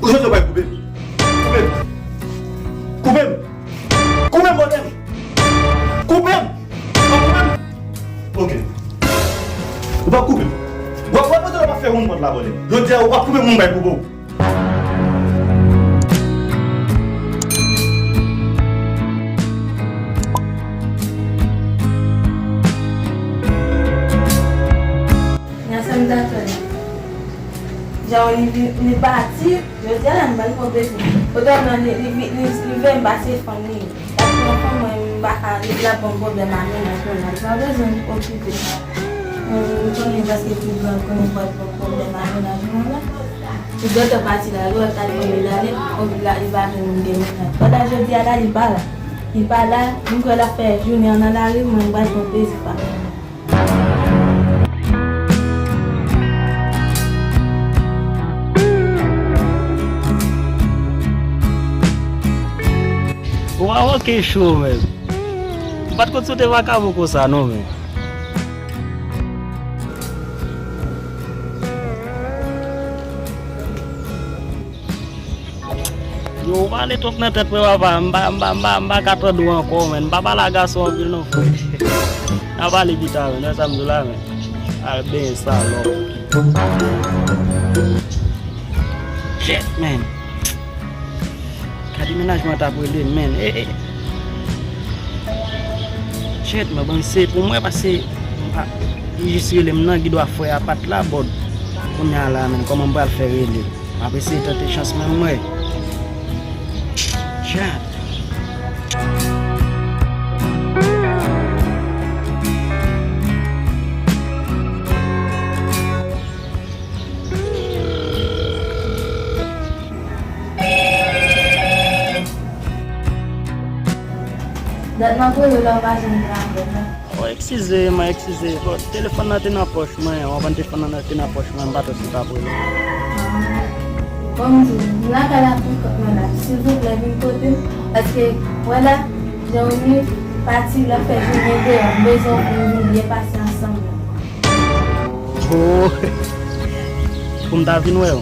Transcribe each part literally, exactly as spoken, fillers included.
Ou jodi a w pral koupe m. Koupe m. Koupe m. Koupe m, bòdè m. Koupe m. W ap koupe m? Ok. Ou p ap koupe m. W ap, w ap, w ap fè yon pòt la, bòdè m. Jodi a, ou p ap koupe m, mwen m pral koupe w. Nan sa m t ap fè la. Jan li, li, li pati, jodi a la m pral pran plezi. Otan nan li, li, li, li, li vle m pase fanm li. L ap pran fanm mwen, m pa ka, li, l ap ban m pwoblèm a mennaj mwen la. Li pa bezwen m okipe. Mwen, m konnen paske pi gran konnen pral pran pwoblèm a mennaj mwen la. Li gentan pati la, lè w t al pran medalye, o, la, li pa vle moun gen mennaj. Pandan jodi a la, li pa la. Li pa la, m kwè l ap fè jounen an nan lari, mwen, m pral pran plezi pa mwen. Ou pa manke cho, menm. M pa t konn si w te vakabon konsa, non, men. Yo, ou pale twòp nan tèt mwen, papa. M pa, m pa, m pa, m pa ka tande w ankò, menn. M pa pale a gason anpil, non, frè. N a pale pita, menn. Wè sa m di w la, menn. Al benyen, salòp. Shit, menn. Gade mennaj mwen t ap rele m, menn. E, e. Shit, mwen panse pou mwen, paske m pa, li jis rele m nan, gen dwa frè a pa t la, bòd. Kounye a la, menn, kòman m pral fè rele? M ap eseye tante chans mwen, mwen. Tchad. Dat m ap rele w la, w pa janm gen apèl la. Oh, eskize mwen, eskize. Bon, telefòn nan te nan pòch mwen, w konprann, telefòn nan te nan pòch mwen, m pa t wè si w t ap rele. Bon, m di w, m lakay la pou kont mwen la. Silvouplè, vin kote m, paske, wè la, jan w ye, pati la fè jounen deyò, m bezwen w pou nou vin byen pase ansanm. Oh. Pou m ta vin wè w.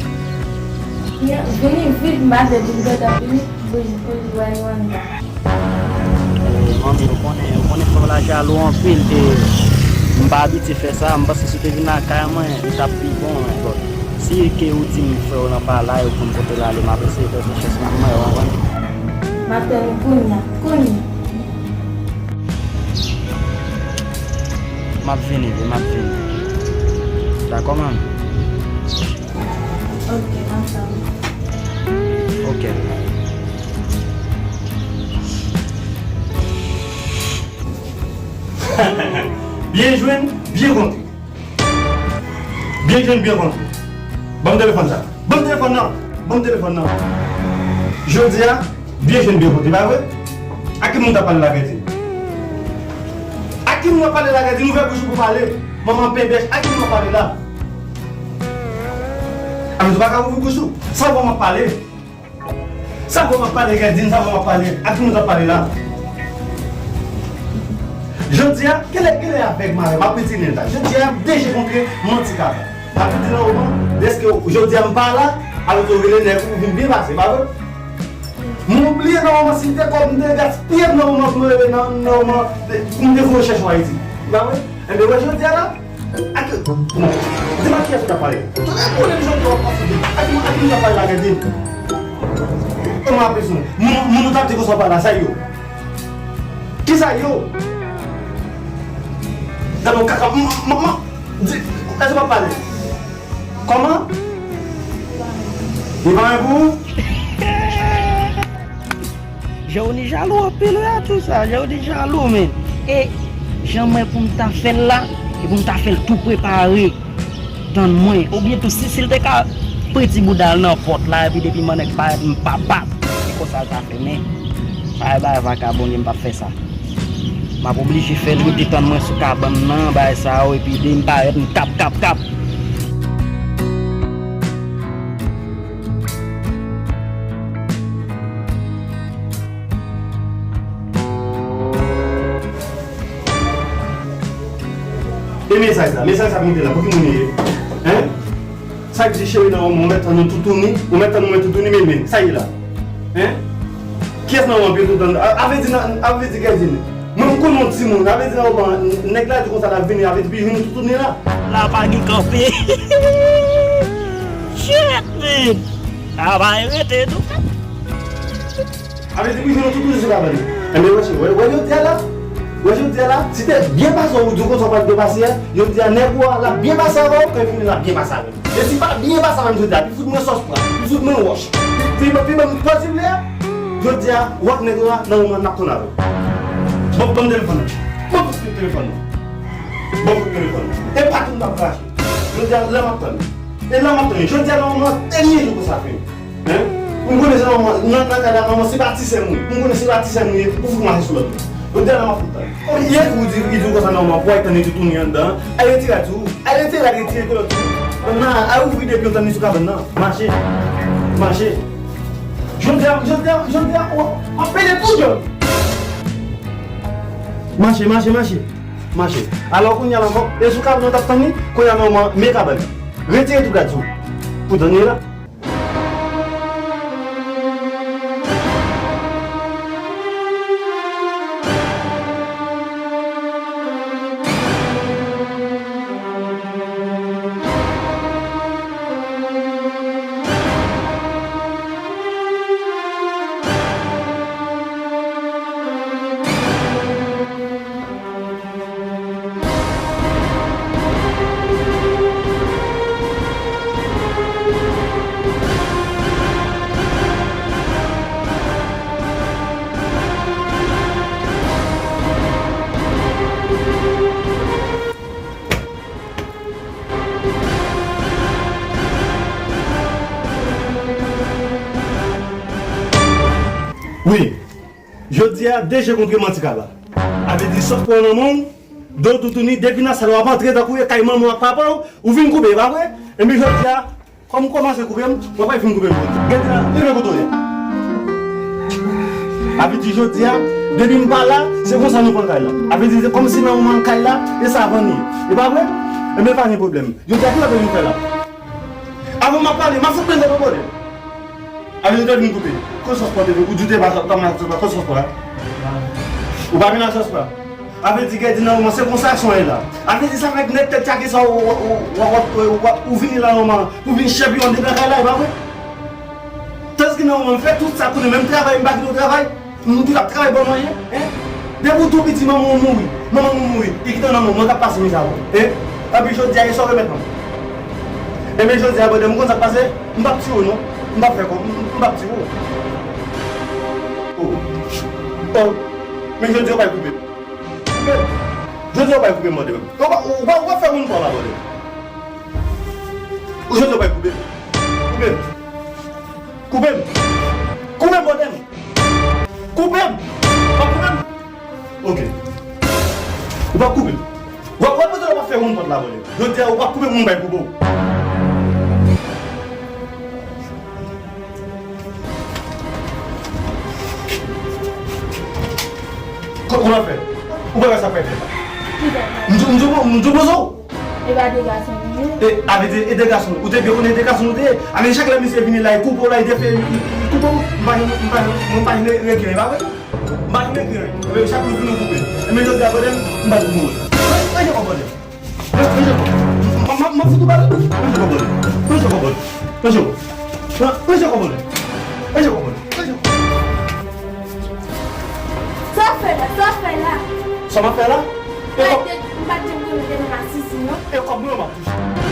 Vini vit, m pa vle di m gentan vini, pou, pou li wè nou anndan. Eh, manmi, ou konnen, ou konnen frè w la jalou anpil, e m pa abitye fè sa, m panse si w te vin lakay mwen, li t ap pi bon, men bon. Si e ke ou di m frè w lan pa la, e ou konn kote l ale, m ap eseye fè ti chans mwen, mwen, ou konprann? M ap tann ou kounye a, kounye a. M ap vini, wi, m ap vini. Dakò, manmi? Ok, ansanm. Ok. Byen jwenn, byen konte. Byen jwenn, byen konte. Ban m telefòn sa. Ban m telefòn nan. Ban m telefòn nan. Jodi a, byen jwenn, byen konte, pa vre? A ki moun w t ap pale la, Gèdin? A ki moun w ap pale la, Gèdin? Ouvè bouch ou pou pale. Manman penbèch, a ki moun w ap pale la? A, men ou pa ka ouvri bouch ou. Sa w wè m ap pale? Sa w wè m ap pale, Gèdin, sa w wè m ap pale? A ki moun w t ap pale la? Jodi a, kilè, kilè avèg mare, m ap retire l la. Jodi a, de je kontre manti kaka. M ap retire nan moman, dèske jodi a m pa la, alò ou rele nèg ou vin byen pase, pa vre? M obliye nan moman si te kòb m te gaspiye m nan moman pou m rele nan, nan moman pou m te voye chèche w Ayiti. Pa vre? Enben, wè jodi a la, ak, bon, di m ak kiyès ou t ap pale. Tout moun konnen jodi a w ap pase. Ak, ak moun t ap pale la, Gèdin. Kòman apre sou moun, moun, moun ou t ap di konsa w pale la, sa yo? Kisa yo? Gade yon kaka, m, m, m, di, èske w ap pale? Kòman? Li pa anyen pou ou? Jewoni jalou anpil wi a tou sa, Jewoni jalou, men. E jan mwen pou m ta fè l la, e pou m ta fè l tou prepare, tann mwen. Oubyen tou, si, si l te ka pran ti bouda l nan pòt la, epi depi mannèk parèt, m pa bat. Se konsa l ta fè, men. Bay, bay, vakabon, m p ap fè sa. M ap oblije fè l rete tann mwen sou kabann nan, bagay sa yo, epi de m parèt, m kap, kap, kap. E mesaj la, mesaj sa pou mete la, pou ki moun li ye? Hein? Sa k di cheri nan yon moman, ou mèt tann yon toutouni, ou mèt tann yon toutouni, men, men, sa ye la. Hein? Kiyès nan yon pye toutouni? A, a vle di nan, a vle di Gèdin. Mwen, m konnen yon timoun, a vle di nan yon moman, nèg la di konsa l ap vini, a vle di pi vini toutouni la. La pa gen kanpe. Shit, man. A pa rete tou. Avè di pi vin nou tout toujou sou kabann. Enben, wè, wè, wè, jodi a la, wè, jodi a la, si te byen pase w, ou di w konsa w pral byen pase a, jodi a, nèg ou a, l ap byen pase avè w, kan l fini, l ap byen pase avè m. E si pa byen pase avè m jodi a, pi fout mwen sòspra, pi fout mwen wòch, pi, pi, pi ban m pòz li vle a, jodi a, w ak nèg la, nan moman n ap konn avè w. Bon, ban m telefòn nan. Ban m telefòn nan. Ban m telefòn nan. E pa tou m t ap rache. Jodi a, la m ap tann. E la m ap tann. Jodi a, nan moman, dènye jou pou sa fini. Hein? M konnen se manman, nan, nan kay la, manman, se pa ti sè m ou ye. M konnen se pa ti sè m ou ye, ou fout mache sou lòt. Ou di a la, m ap fout tann. Olyè pou ou di, li di w konsa, manman, pou al tann li toutouni anndan, al retire rad sou ou. Al retire rad, retire kilòt sou ou. Nan, al ouvri de pye w tann li sou kabann nan. Mache. Mache. Jodi a, jodi a, jodi a, w ap, w ap pede tout jòl. Mache, mache, mache. Mache. Alò, kounye a la, manman, e sou kabann nan w t ap tann li, kounye a, manman, men kabann. Retire tout rad sou ou. Pou tann li la. Wi. Jodi a, de je kontre manti kaba. A vle di, sòf pran nan men w, do toutouni, depi nan sal w ap antre tankou e kay manman w ak papa w, ou vin koupe, e pa vre? Enben jodi a, kòm ou kòmanse koupe m, w ap fin koupe m tou. Gade la, leve kote w ye. A vle di jodi a, depi m pa la, se konsa nou pran kay la. A vle di, se kòmsi nan moman kay la, e sa vann ye. E pa vre? Enben pa gen pwoblèm. Jodi a, ki sa w te vin fè la? Avan m ap pale, m ap fout plen dèyè w, bòdè. Avè nou te vin koupe. Kote sòspra te vin? Ou di w te pa, pa, pa, pa, kote sòspra? Ou pa vin ak sòspra. Avè di Gèdin nan moman, se konsa aksyon an ye la. Avè di sa fèk nèg tèt tchake sa, ou, ou vini la moman, pou vin chèpiyonn dedan kay la, e pa vre? Tandiske nan moman, m fè tout sa konnen, menm travay, m pa kite w travay. M tou ap travay ban manyen, hein? Depi w tou piti, manman w mouri. Manman w mouri. Li kite w nan men mwen k ap pase miza, hein? Epi jodi a, e sa w remèt mwen. Enben jodi a, bòdè, m konn sa k pase. M p ap tiye w, non. M p ap fè kò. M, m p ap tiye w. Oh. Oh. Men jodi a, w pral koupe m. Koupe m. Jodi a, w pral koupe m, bòdè. Ou pa, ou pa, ou pa fè moun fò la, bòdè. Ou jodi a, w pral koupe m. Koupe m. Koupe m. Koupe m, bòdè. Koupe m! W ap koupe m? Ok. Ou p ap koupe m. W ap, w ap bezwen w ap fè woun pòt la, bòdè. Jodi a, ou p ap koupe m, mwen bay koupe w. Kò-, kòman fè? Ou pa wè sa fè fè? M di, m di, m di, m di, E pa de gason nou ye? E, avè di, e de gason. Ou te byen konnen e de gason nou te ye. Avè chak lè misye vini la, e koupe w la, e te fè, e, e, e koupe w. M pa janm, m pa janm, mwen pa janm rekilen, e pa vre? M pa janm rekilen. Avè chak lè vini w koupe. E men jodi a, bòdè, m pa koupe w. Manje kò bòdè. Manje kò. M, m, m fout ou bal. Manje kò bòdè. Manje kò bòdè. Manje kò. Manje kò bòdè. Manje kò. Sa w fè la? Sa w fè la? Sa m ap fè la? E kòb, m pa t janm konnen demen m ap sezi, non. E kòb mwen yo m ap touche.